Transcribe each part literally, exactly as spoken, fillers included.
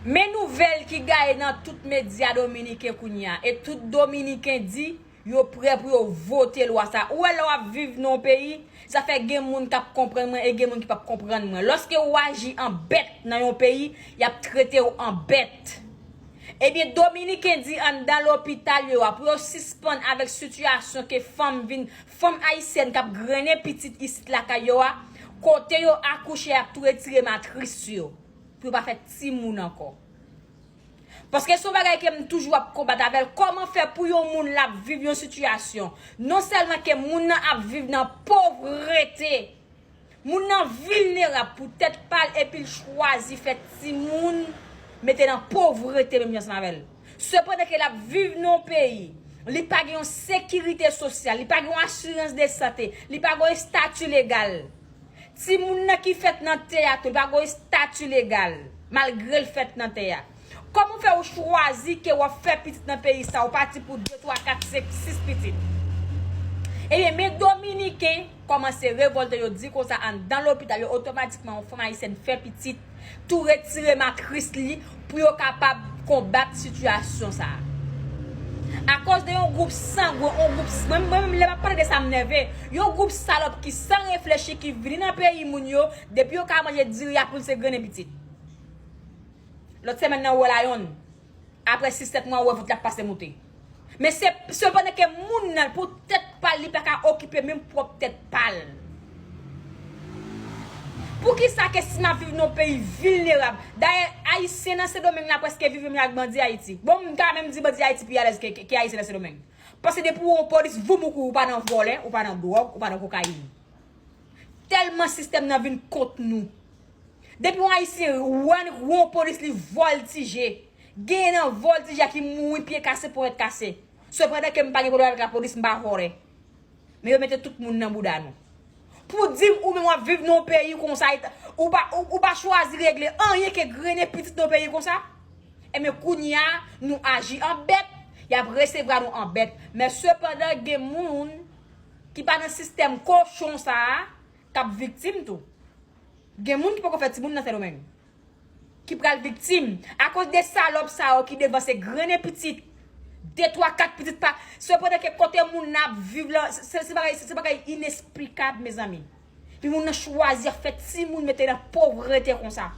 Men nouvèl ki gaye nan tout medya dominiken kounye a, e tout dominiken di yo prè pou yo vote lwa sa. Ou wè lè w ap viv nan yon peyi, sa fè gen moun k ap konprann mwen e gen moun ki p ap konprann mwen. Lòske w aji an bèt nan yon peyi, y ap trete w an bèt. Ebyen, dominiken di anndan lopital yo a pou yo sispann avèk sitiyasyon ke fanm vin, fanm ayisyèn k ap grennen pitit isit lakay yo a, kote yo akouche, y ap tou retire matris yo pou yo pa fè timoun ankò. Paske se yon bagay ke m toujou ap konbat avè l. Kòman fè pou yon moun l ap viv yon sitiyasyon, non sèlman ke moun nan ap viv nan povrete, moun nan vilnerab pou tèt pa l epi l chwazi fè timoun mete nan povrete menm jan ansanm avè l. Sepandan ke l ap viv nan yon peyi, li pa gen yon sekirite sosyal, li pa gen yon asirans de sante, li pa gen yon estati legal. Timoun nan ki fèt nan tè a tou, li pa gen yon estati legal, malgre l fèt nan tè a. Kòman fè ou chwazi ke w ap fè pitit nan peyi sa, ou pati pou de, twa, kat, senk, sis pitit? Ebyen, men dominiken kòmanse revòlte, yo di konsa anndan lopital yo, otomatikman yon fanm ayisyèn fè pitit, tou retire matris li pou yo kapab konbat sitiyasyon sa a. Akoz de yon gwoup sangwen, yon gwoup, mwen, mwen menm lè m ap pale de sa m nève, yon gwoup salòp ki san reflechi, ki vini nan peyi moun yo, depi yo ka manje diri a pou l se grennen pitit. Lòt semèn nan ou wè la yonn. Apre sis sèt mwa ou wè vant la ap pase moute. Men se, sepandan ke moun nan pou tèt pa l, li pa ka okipe menm pwòp tèt pa l. Poukisa ke si n ap viv nan yon peyi vilnerab? Dayè, ayisyen nan Sendomeng la prèske viv menm jan ak bandi Ayiti. Bon, m ka menm di bandi Ayiti pi alèz ke, ke, ke ayisyen nan Sendomeng. Paske depi w wè yon polis, voum ou kouri, ou pa nan vòlè, ou pa nan dwòg, ou pa nan kokayin. Tèlman sistèm nan vin kont nou. Depi yon ayisyen wè yon polis, li vòltije. Genyen nan vòltijè ki mouri pye kase, ponyèt kase. Sepandan ke m pa gen pwoblèm avèk lapolis, m pa vòlè. Men yo mete tout moun nan bouda nou. Pou di m ou menm w ap viv nan yon peyi konsa, ou pa, ou, ou pa chwazi regle anyen ke grennen pitit nan yon peyi konsa? Ebyen, kounye a, nou aji an bèt, y ap resevwa nou an bèt. Men sepandan, gen moun ki pa nan sistèm kochon sa a, k ap viktim tou. Gen moun ki poko fè timoun nan Sendomeng, ki pral viktim akoz de salòp sa yo ki devanse grennen pitit, de, twa, kat pitit pa. Sepandan ke kote moun nan ap viv la, se, se bagay, se bagay inesplikab, mezanmi. Pi moun nan chwazi ap fè timoun mete nan povrete konsa.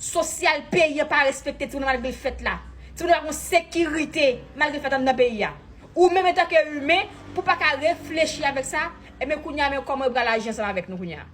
Sosyal peyi an pa respekte timoun nan malgre l fèt la. Timoun nan pa gen sekirite malgre l fèt anndan peyi a. Ou menm antanke imen, pou pa ka reflechi avèk sa, ebyen kounye a men kòman yo pral aji ansanm avèk nou kounye a.